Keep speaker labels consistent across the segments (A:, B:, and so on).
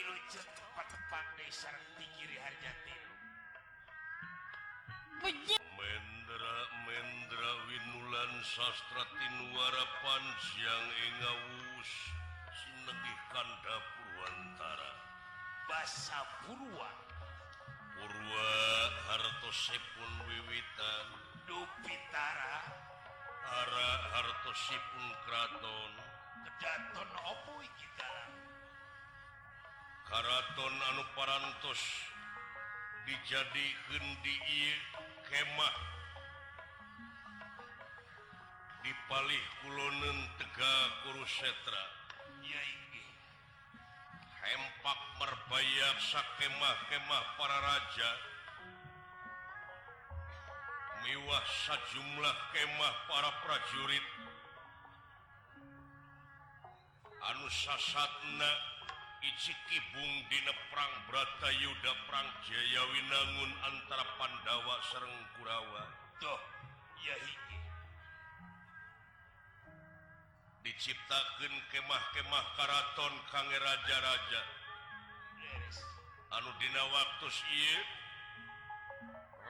A: Wilujeng patepang deui sareng Tigiri Harjatilu.
B: Mendra mendra winulan sastra tinuara panjang engawus sinegih kanda Purwantara.
A: Basa Purwa.
B: Purwa hartosipun wiwitan
A: Dupitara
B: ara hartosipun kraton.
A: Kedaton opo iki dalang?
B: Karaton anu parantos dijadikeun di ieu kemah di palih kuloneun Tega Kurusetra.
A: Ya inggih.
B: Hempak merbayak sakemah-kemah para raja miwah sajumlah kemah para prajurit anu sasatna icikibung dina perang Bratayuda perang Jayawinangun antara Pandawa sareng Kurawa.
A: Tuh, ya inggih.
B: Diciptakeun kemah-kemah karaton kangge raja-raja.
A: Leres.
B: Anu dina waktu ieu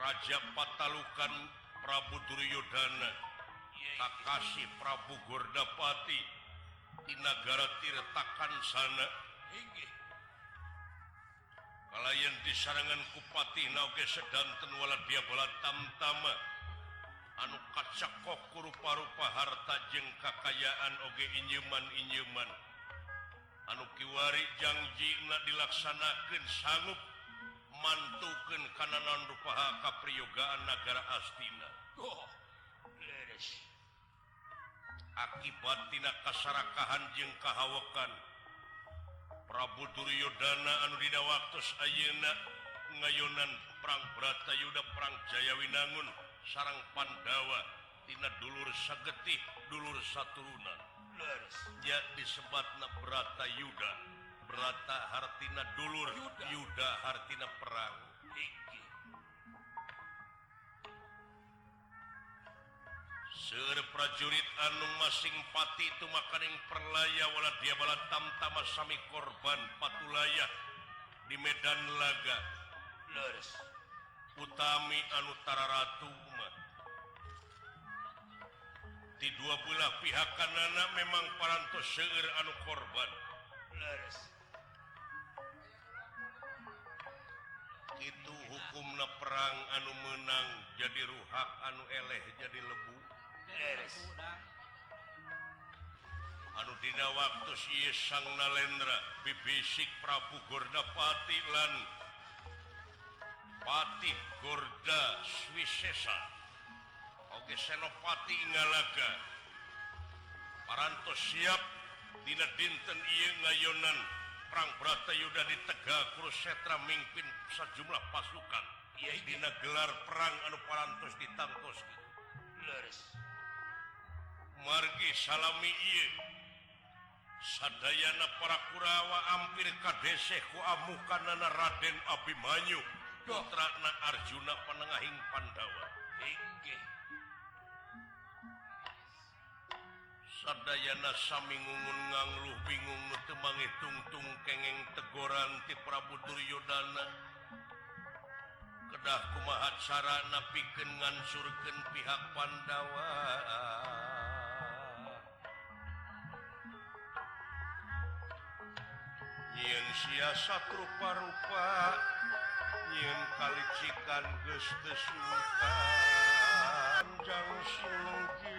B: Raja Patalukan Prabu Duryodana kakasih Prabu Gordapati di nagara Tirtakan sana.
A: Inggih.
B: Kalayan disarangan kupati oge sedanten waladya bala tamtama anu kacakok ku rupa-rupa harta jeung kakayaan oge inyeman-inyeman anu kiwari jangjina dilaksanakeun sanggup mantukeun kana naon rupaha kapriyogaan nagara Astina.
A: Oh, leres.
B: Akibat tina kasarakahan jeung kahawekan Prabu Duryodana anu dina waktos ayeuna ngayonan perang Bratayuda perang Jayawinangun sarang Pandawa tina dulur sagetih dulur saturunan.
A: Leres.
B: Nya disebatna Bratayuda. Brata hartina dulur,
A: Yuda,
B: Yuda hartina perang.
A: Inggih.
B: Seueur prajurit anu masing pati tumakaning perlaya waladya bala tamtama sami korban patulaya di medan laga.
A: Leres.
B: Utami anu tararatu mah. Di dua belah pihak kanana memang parantos seueur anu korban.
A: Leres.
B: Itu hukumna perang anu menang jadi ruhak anu eleh jadi lebu.
A: Leres.
B: Anu dina waktu ieu Sang Nalendra bibisik Prabu Gordapati lan Patih Gorda Swisesa oge Senopati Ngalaga parantos siap dina dinten ieu ngayonan perang Bratayuda di Tega Kurusetra mingpin sajumlah pasukan dina gelar perang anu parantos ditangtos.
A: Leres.
B: Margi salami ieu sadayana para Kurawa ampir kadeseh ku amukanana Raden Abimanyu putrana Arjuna panengahing Pandawa.
A: Inggih.
B: Sadayana sami ngungun ngangluh bingung nu teu mangih tungtung kengeng tegoran ti Prabu Duryodana. Kedah kumaha carana pikeun ngansurkeun pihak Pandawa. Nyieun siasat rupa-rupa, nyieun kalicikan geus teu sungkan jang sulengki.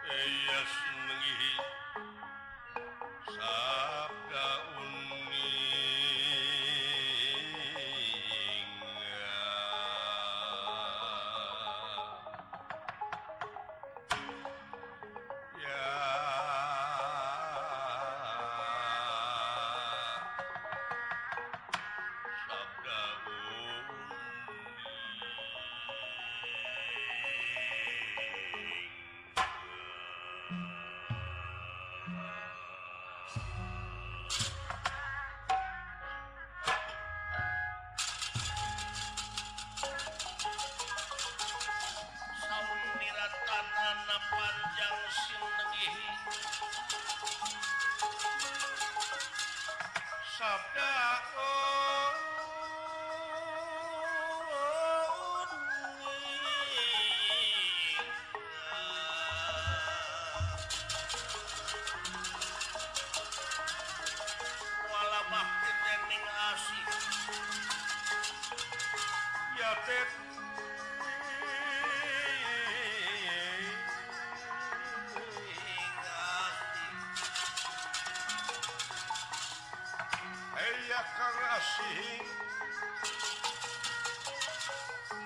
B: Eyas nengihi sabda uning. Ya sabda uning. Panjang sinengihi sabda wala bakti dening asih ya ten asih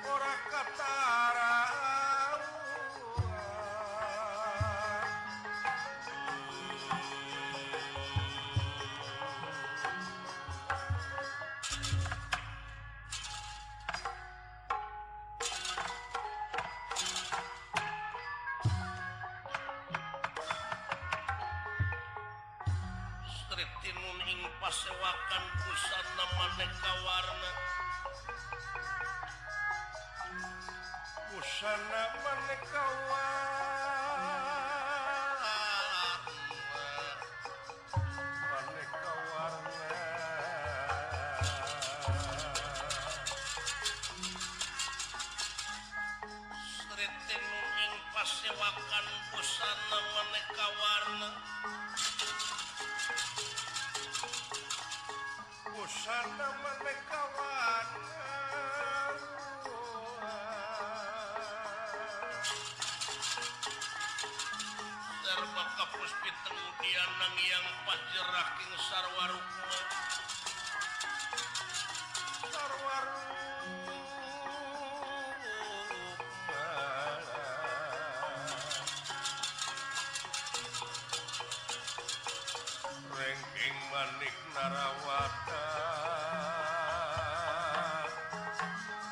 B: ora katara Stritinun ing pasewakan busana maneka warna busana maneka warna maneka warna Stritinun ing pasewakan busana maneka warna busana maneka warna serba kapus pitengudian nang yang pajeraking sarwarukma sarwarukma rengking manik narawata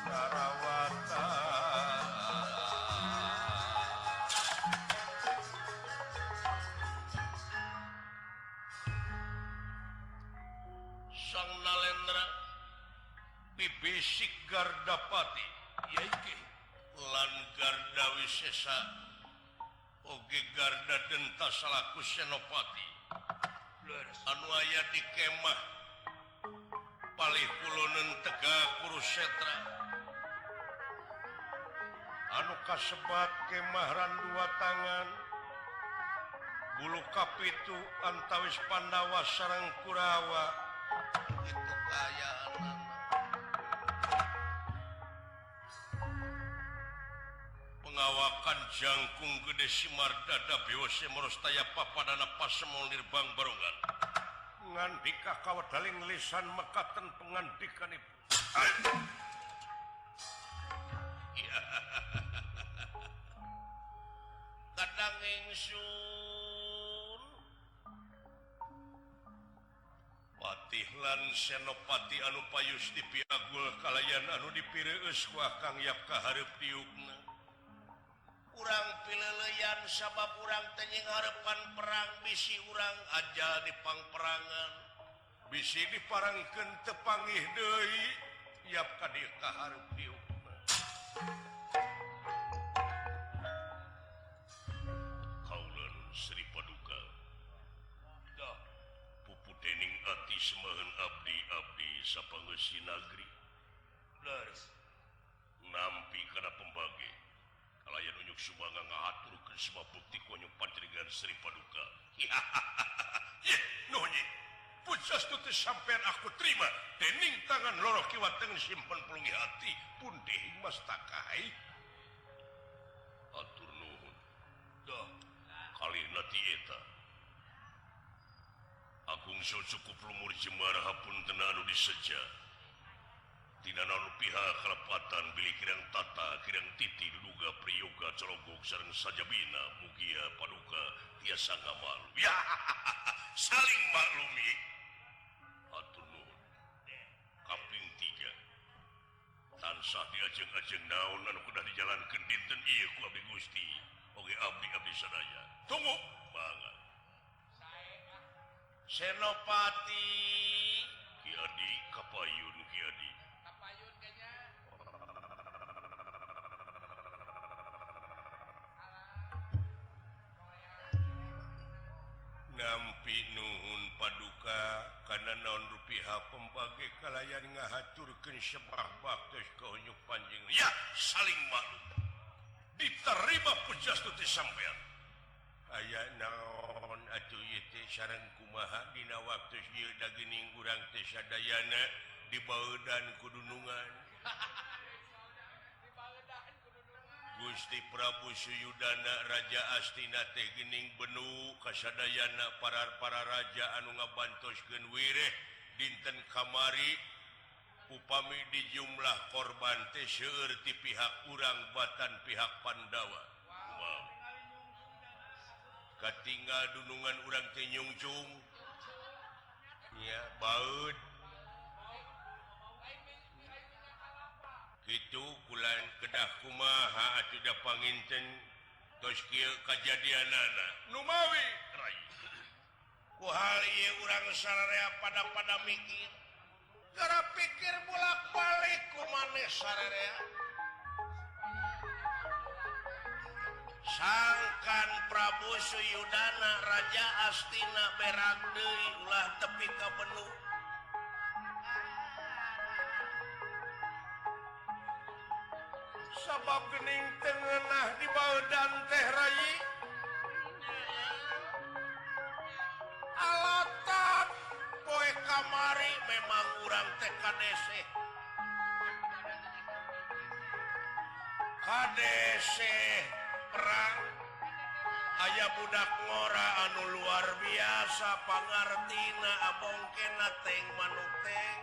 B: narawata Sang Nalendra bibisik Gardapati yaiki lan Garda Wisesa oge Garda Denta salaku Senopati anu aya di kemah palih kuloneun Tegak Kurusetra anu kasebat kemah randua tangan bulu kapitu antawis Pandawa sareng Kurawa itu kayaanana pengawakan jangkung gede simar dada bewose merostaya papadana pasemol nirbang barongan ngandika kawedaling lisan mekaten pengandikanipun. Kadang ingsun Patih lan Senopati anu payus dipiagul kalayan anu dipireueus ku Akang Yap kahareup diukna. Urang pileleyan sabab urang teh nyingharepan perang bisi urang ajal di pangperangan bisi diparangkeun teu panggih deui Yap ka dieu kahareup diukna. Kaulan Sri Paduka dah pupu dening ati semaheun abdi-abdi sapangeusi nagri leres nampi kana pembage kalayan unjuk sumangga ngahaturkeun sebab bukti konyuk panjenengan Sri Paduka. Ye nuhun pujas nu teu sampean aku terima dening tangan loro kiwa tengen simpen pulungi hati pun dehing mas takai atur nuhun dah kalihna ti eta Agung cukup lumur jemara hapunten anu diseja tina naon pihak kalepatan bilih kirang tata kirang titi duduga priyoga cologog sareng sajabina mugia paduka tiasa ngamalu ya saling maklumi atur nuhun kaping tiga tansah diajeng-ajeng naon anu kudah dijalankeun dinten ieu ku abdi Gusti oge abdi-abdi sadaya tunggu mangga Senopati Ki Adi kapayun Ki Adi
A: kapayun kayaknya
B: Nampi nuhun paduka kana naon rupiah pembage kalayan ngahaturkeun sebah baktos ka unjuk panjenengan. Ya, saling maklum. Diterima pujastuti sampean. Aya naon atuh ieu teh sareng kumaha dina waktu ieu da geuning urang teh sadayana dibaudan kudunungan. Gusti Prabu Suyudana Raja Astina teh geuning benu kasadayana para raja anu ngabantoskeun wireh dinten kamari upami di jumlah korban teh seueur ti pihak urang batan pihak Pandawa. Wow. Katinggal dunungan urang teh nyungcung nya baeud kitu kulan kedah kumaha atuh da panginten tos kieu kajadianana numawi rai ku hal ieu urang sararea pada mikir gara pikir bolak-balik ku maneh sararea sangkan Prabu Suyudana Raja Astina berak deui ulah tepi ka benu sabab gening tengenah di baeudan teh rai alatan poe kamari memang urang teh kadeseh kadeseh perang aya budak ngora anu luar biasa pangartina abongkena teng manuteng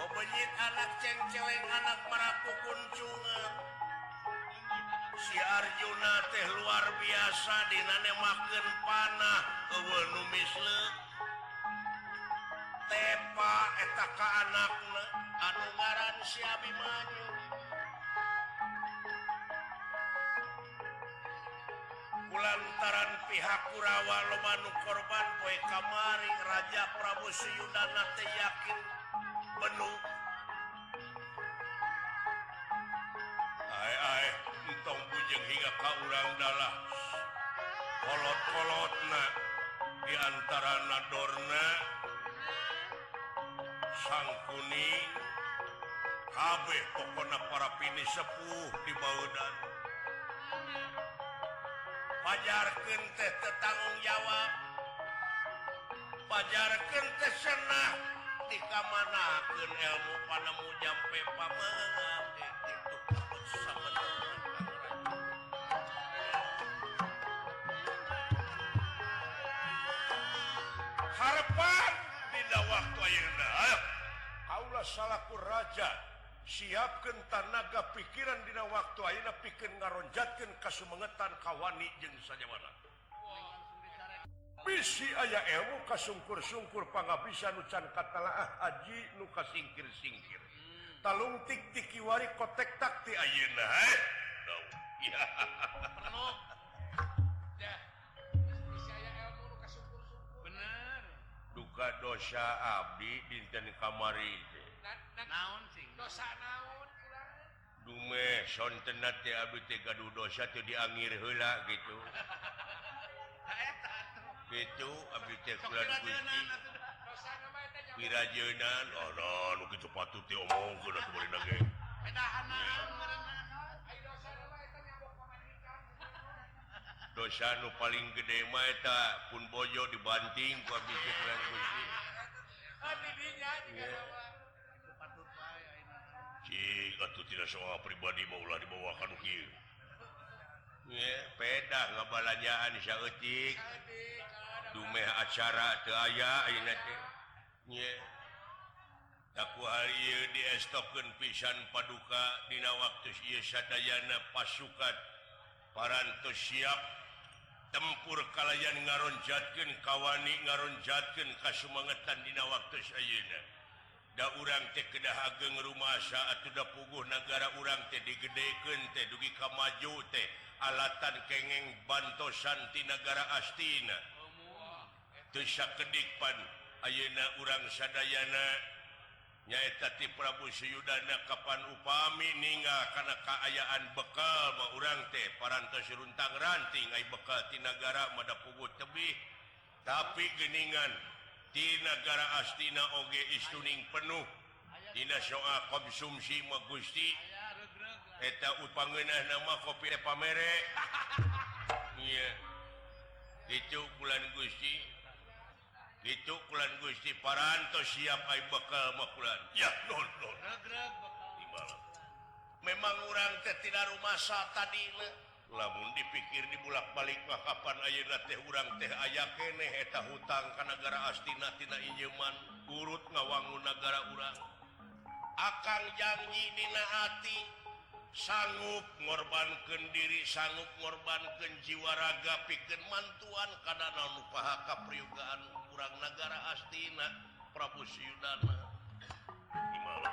B: benyit anak cengceleng anak maraku kuncungan si Arjuna teh luar biasa dina nemakeun panah eueuh nu misleuk tepa eta ka anakna anu ngaran si Abimanyu kulantaran pihak Kurawa loba nu korban poe kamari Raja Prabu Suyudana teh yakin benu ai entong bujeng hingga ka urang dalah kolot-kolotna di antara nadorna sang kuning kabeh pokona para pini sepuh di baudan pajarkeun teh teu tanggung jawab pajarkeun teh senah dikamanakeun ilmu panemu jampe pamengap kitu sabenerna Kang Raja. Harapan dina waktu ayeuna ayo kaula salaku raja siapkeun tanaga pikiran dina waktu ayeuna pikeun ngaronjatkeun kasumengetan kawani jeung sajawana. Bisi aya ilmu kasungkur-sungkur pangabisan nu can katalaah aji nu kasingkir-singkir. Talungtik ti kiwari kotek tak ti ayeuna heh. Ya.
A: Perlu. Dah. Bisi aya ilmu nu kasungkur-sungkur. Bener.
B: Duka dosa abdi dinten kamari teh.
A: Naon sing? Dosa naon urang?
B: Dumeh sonten teh abdi teh gaduh dosa teu diangir heula kitu. Gitu abdi teh kulan Gusti wirajeunan oh nu kitu patut diomongkeun atuh barina ge dosa nu paling gede mah eta pun bojo dibanting ku abdi teh kulan Gusti cik atuh tidak soal pribadi mah ulah dibawa ka nu kieu pedah ngabalanjaan saeutik dumeh acara teu aya ayeuna teh nya taku hal ieu diestokeun pisan paduka dina waktu ieu sadayana pasukan parantos siap tempur kalayan ngaronjatkeun kawani ngaronjatkeun kasumangetan dina waktu ayeuna da urang teh kedah ageng rumasa atuh da puguh nagara urang teh digedekeun teh dugi ka maju teh alatan kengeng bantosan ti nagara Astina teu sakedik pan ayeuna urang sadayana Nyaeta ti Prabu Suyudana kapan upami ninggal kana kaayaan bekal mah urang teh parantos runtang ranting ai bekal ti nagara mah da puguh tebih tapi geuningan ti nagara Astina oge istuning penuh dina soal konsumsi mah Gusti eta upangeunahna mah kopi pamere ieu ditu bulan Gusti itu kulan Gusti parantos siap ai bekal mah kulan ya nuhun nuhun memang urang teh tina rumasa tadina lamun dipikir dibulak-balik mah kapan ayeuna teh urang teh aya keneh eta hutang ka nagara Astina tina injeman urut ngawangun nagara urang akang janji dina ati sanggup ngorbankeun diri sanggup ngorbankeun jiwa raga pikeun mantuan kana naon upaha kapriyugaan urang nagara Astina Prabu Suyudana gimana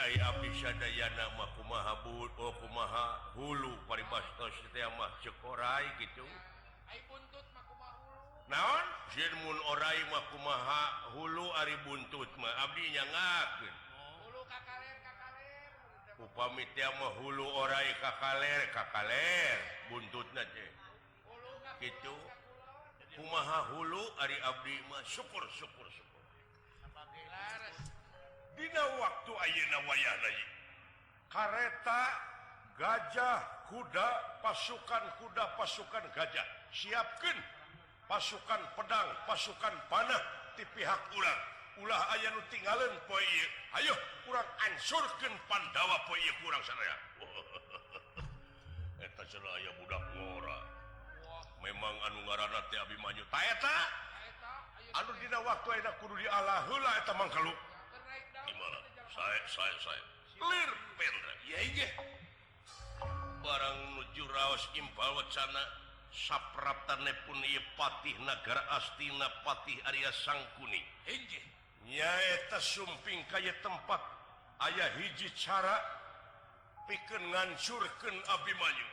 B: ai abdi sadayana mah kumaha bud oh kumaha hulu paribastos teh mah ceuk orai kitu
A: ai buntut mah kumaha hulu
B: naon sieun mun orai mah kumaha hulu ari buntut mah abdi nyangakeun
A: hulu ka kaler ka kaler
B: upami teh mah hulu orai ka kaler ka kaler buntutna teh kitu kumaha hulu ari abdi mah syukur syukur syukur dina waktu ayeuna wayahna kareta gajah kuda pasukan gajah siapkeun pasukan pedang pasukan panah ti pihak urang ulah aya nu tinggaleun poe ieu ayo urang ansurkeun Pandawa poe ieu ku urang sadaya eta cenah aya budak ngora memang anu ngaranna teh Abimanyu ta eta anu dina waktu ayeuna kudu dialah heula eta mangkaluk gimana saya lir pendra ieu ge barang nuju raos impal wacana sapraptane pun ieu patih nagara Astina patih Arya Sangkuni
A: inggih
B: nyaeta sumping ka ieu tempat aya hiji cara pikeun ngancurkeun Abimanyu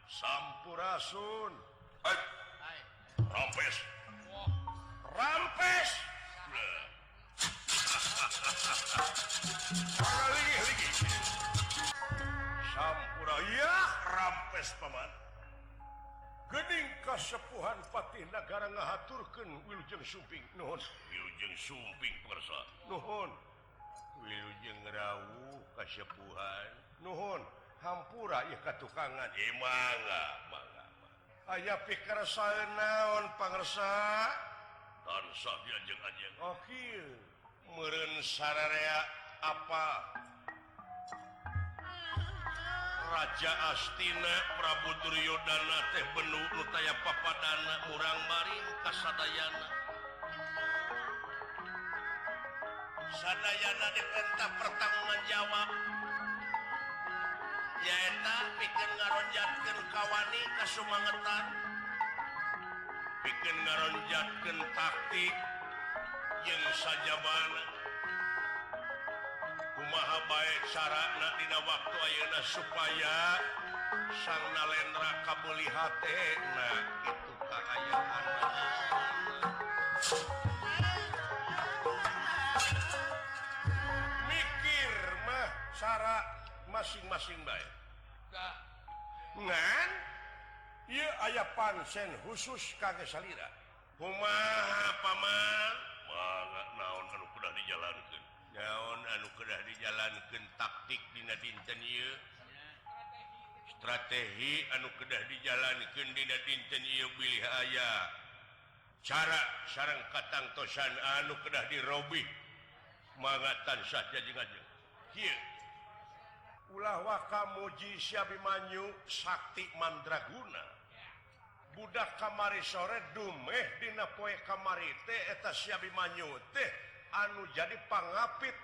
B: sampurasun rampes rampes lagi sampura ya rampes paman geuning kasepuhan patih nagara ngahaturkeun wilujeng sumping nuhun wilujeng sumping parsa nuhun wilujeng rawuh kasepuhan nuhun hampura ieu katukangan mangga mangga aya pikersa naon pangersa tansah diajeng-ajeng oh kieu meureun sararea apa Raja Astina Prabu Duryodana teh benu nu taya papadana urang maring ka sadayana sadayana diperintah pertanggungan jawab nyaeta pikeun ngaronjatkeun kawani kasumangetan pikeun ngaronjatkeun taktik jeung sajabana kumaha bae carana dina waktu ayeuna supaya sang nalendra kabeuli hatena kitu kaayaan mikir mah cara masing-masing bae ngan ieu aya pansen khusus kangge salira kumaha paman mangga naon anu kedah dijalankeun naon anu kedah dijalankeun taktik dina dinten ieu strategi anu kedah dijalankeun dina dinten ieu bilih aya cara sareng katangtosan anu kedah dirobih mangga tansah jajeng-ajeng kieu ulah waka muji si Abimanyu sakti mandraguna budak kamari sore dumeh dina poe kamari teh eta si Abimanyu teh anu jadi pangapit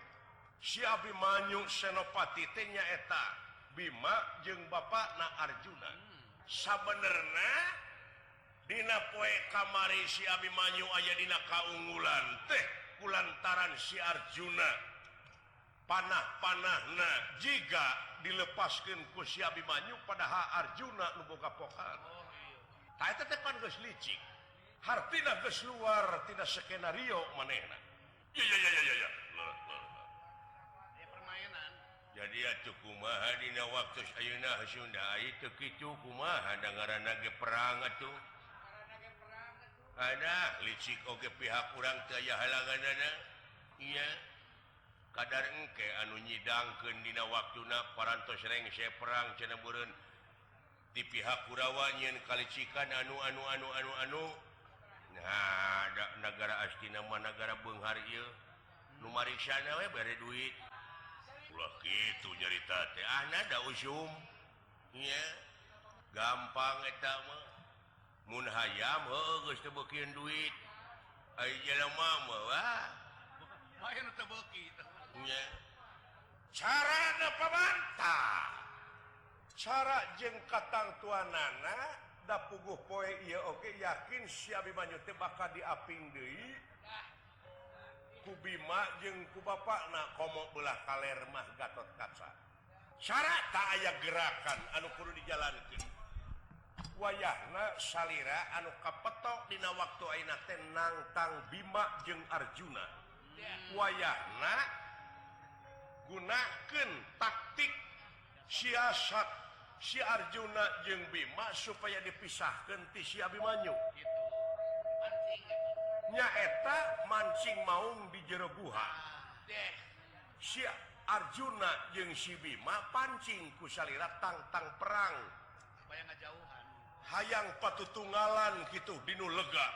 B: si Abimanyu Senopati teh nyaeta Bima jeung bapakna Arjuna sabenerna dina poe kamari si Abimanyu aya dina kaunggulan teh kulantaran si Arjuna panah-panahna jiga dilepaskeun ku si Abimanyu padahal Arjuna nu boga pokal. Ta eta teh pan geus licik. Hartina geus luar tina skenario manehna. Ya ya ya ya ya.
A: Permainan.
B: Jadi atuh kumaha dina waktu ayeuna Sunda ieu teu kitu kumaha da ngaranna ge perang atuh. Ada licik oge pihak urang teu aya halanganana. Iya. Kadar engke anu nyidangkeun dina waktuna parantos rengse perang cenah beureun di pihak Kurawa nyieun kalicikan anu anu anu anu anu. Nah, da nagara Astina mah nagara beunghar ieu. Nu mariksana we bere duit. Ulah kitu nyarita teh ah da usum. Nya. Gampang eta mah. Mun hayam heuh geus teu beukieun duit. Ai jelema mah wah.
A: Bae nu teu beuki.
B: Nya. Carana pamantah. Cara jeung katangtuanana da puguh poe ieu oge yakin si Abimanyu teh bakal diaping deui ku Bima jeung ku bapakna komo belah kaler mah Gatotkaca. Cara tak aya gerakan anu kudu dijalankeun. Wayahna salira anu kapetok dina waktu ayeuna teh nangtang Bima jeung Arjuna. Wayahna gunakeun taktik siasat si Arjuna jeung Bima supaya dipisahkeun ti si Abimanyu. Nyaeta mancing maung di jero guha. Si Arjuna jeung si Bima pancing ku salira tangtang perang. Hayang patutunggalan kitu dinu lega.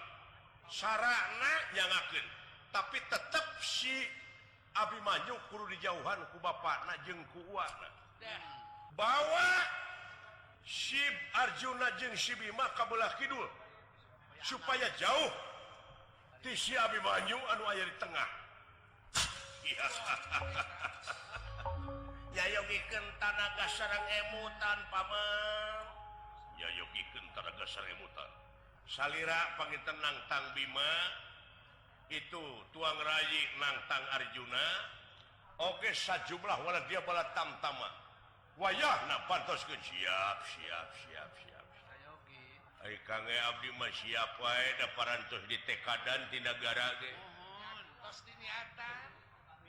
B: Sarana nyangakeun, tapi tetep si Abimanyu kudu dijauhan ku bapakna jeung ku uwana. Bawa si Arjuna jeung si Bima ka belah kidul supaya jauh ti si Abimanyu anu aya di tengah. Nyayogikeun tanaga sareng emutan paman. Nyayogikeun tanaga sareng emutan. Salira panginten nangtang Bima itu tuang rayi nangtang Arjuna oge sajumlah wala dia bala tamtama. Wayahna pantoskeun siap siap siap siap. Ai kange abdi mah siap wae da parantos ditekadan ti nagara ge.
A: Tos diniatan.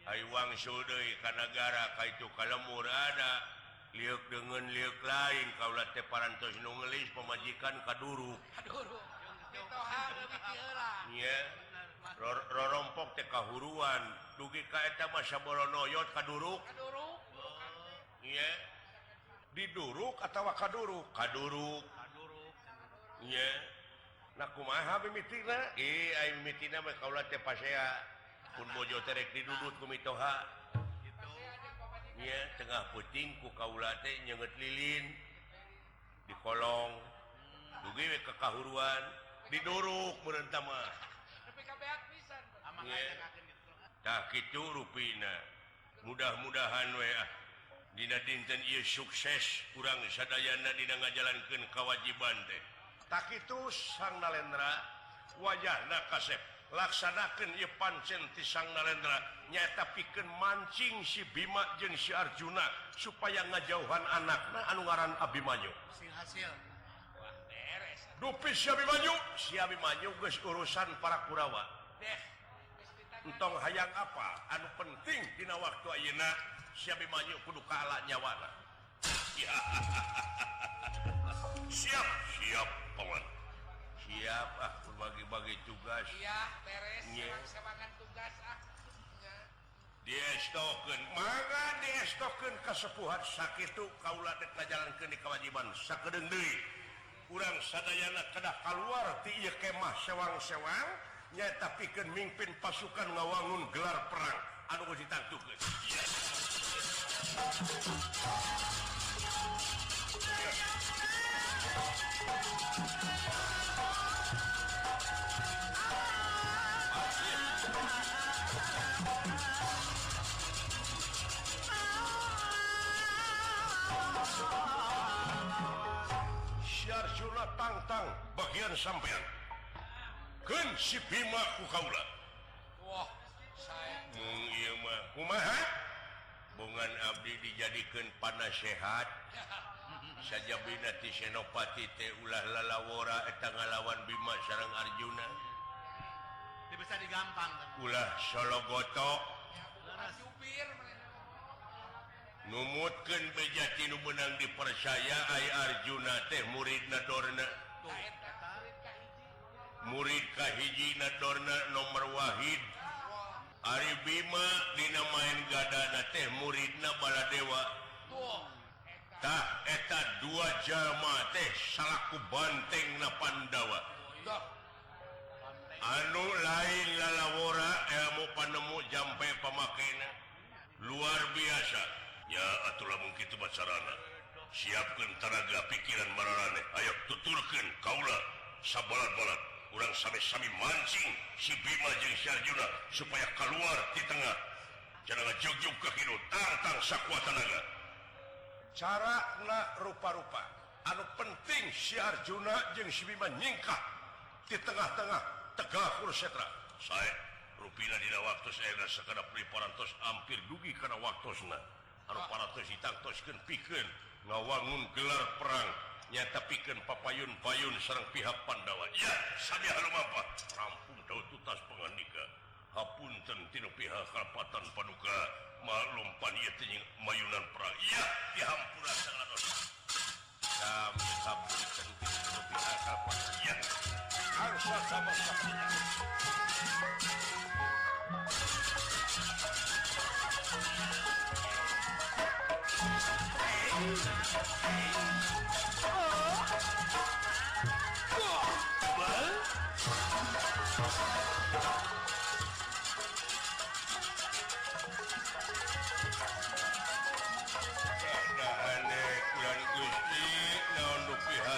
B: Ai wangsul deui ka nagara ka itu ka lemur ada lieuk deungeun lieuk lain kaula teh parantos nu ngeulis pamajikan ka duruk.
A: Kaduruk. Mitoha leuwih ti heula.
B: Nya. Rorompok teh kahuruan dugi ka eta mah sabolonoyot kaduruk.
A: Kaduruk.
B: Nya. Diduruk atawa kaduruk? Kaduruk. Nya. Nah kumaha mimitina? Ih ai mimitina mah kaula teh pasea. Pun bojo teh rek didudut ku mitoha. Nya tengah peuting ku kaula teh nyeungeut lilin di kolong. Dugi we ka kahuruan diduruk meureun tah mah.
A: Nepi ka beak pisan.
B: Tah kitu rupina. Mudah-mudahan we ah dina dinten ieu sukses urang sadayana dina ngajalankeun kawajiban teh. Tak kitu Sang Nalendra wajahna kasep laksanakeun ieu pancen ti Sang Nalendra nyaeta pikeun mancing si Bima jeung si Arjuna supaya ngajauhan anakna anu ngaran Abimanyu.
A: Hasil hasil. Wah, beres.
B: Dupi si Abimanyu geus urusan para Kurawa.
A: Deh.
B: Entong hayang apa anu penting dina waktu ayeuna si Abimanyu kudu kaala nyawana. Ya. Siap, siap paman. Siap ah berbagi-bagi tugas.
A: Iya, beres semangan tugas ah.
B: Diestokeun, mangga diestokeun kasepuhan sakitu kaula dek ngajalankeun di kewajiban sakedeung deui. Urang sadayana kedah kaluar ti ieu kemah sewang-sewang nyaeta pikeun mimpin pasukan ngawangun gelar perang anu geus ditangtukeun. Si Arjuna tangtang bagian sampean. Keun si Bima ku kaula.
A: Wah, saya
B: mung ieu mah kumaha? Bongan abdi dijadikeun panasehat. Sajabina ti Senopati teh ulah lalawora eta ngalawan Bima sareng Arjuna.
A: Teu Jadi gampang.
B: Ulah sologoto. Numutkeun beja ti nu meunang dipercaya ai Arjuna teh muridna Dorna. Murid kahijina Dorna nomor wahid. Ari Bima dina main gadana teh muridna Baladewa. Tah eta dua jalma teh salaku bantengna Pandawa. Anu lain lalawora ilmu panemu jampe pamakena luar biasa. Ya atuh lamun kitu bacarana. Siapkeun tanaga pikiran mararaneh. Ayo tuturkeun kaula sabalat-balat. Urang sami-sami mancing si Bima jeung si Arjuna supaya keluar di tengah. Jangan ngajugjug ka hidup tantang sakuat tanaga. Carana rupa-rupa. Anu penting si Arjuna jeung si Bima nyingkah di tengah-tengah tegak Kurusetra. Sae rupina dina waktu saena sakada parantos hampir dugi kana waktosna. Anu parantos ditangtoskeun pikeun ngawangun gelar perang nyata pikeun papayun-payun sareng pihak Pandawa. Ya, sami halumampah. Rampung daun tutas pangandika. Hapunten tinu pihak karapatan paduka maklum pan ieu teh mayunan perang. Ya, dihampura sagala dosa. Sami hapunten tinu pihak karapatan. Ya. Harus sama saksinya.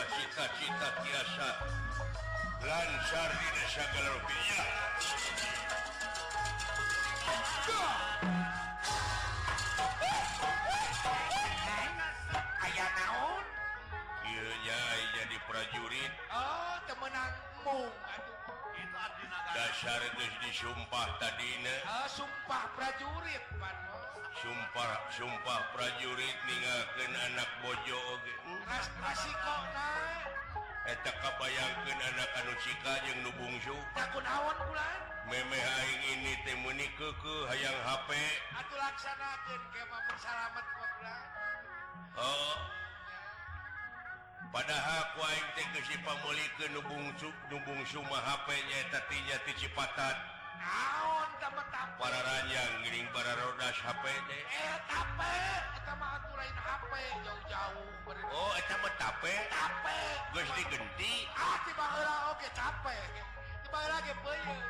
B: Cita-cita tiasa lancar di segala rupiah.
A: Aya naon?
B: Ieu nya jadi prajurit.
A: Oh, temenang mung atuh. Itu abdi nagara.
B: Dasar geus disumpah tadina.
A: Oh, sumpah prajurit pan.
B: Sumpah prajurit ninggalkeun anak bojo oge.
A: Rasikona.
B: Eta kabayangkeun anak anu cika jeung nu bungsu.
A: Tah kunaon kula?
B: Memeh aing ini teh meuni keukeuh hayang HP.
A: Atuh laksanakeun ke mah bersalamet mah kula.
B: Oh. Padahal ku aing teh geus dipameulikeun nu bungsu mah HP nya eta ti nya ti Cipatat.
A: Naon tah mah tape?
B: Pararanjang geuning bararodas HP teh.
A: Tape eta mah atuh lain HP jauh-jauh.
B: Oh, eta mah tape.
A: Tape.
B: Geus digenti.
A: Ah, ti baheula oge tape. Ti baheula ge peuyeun.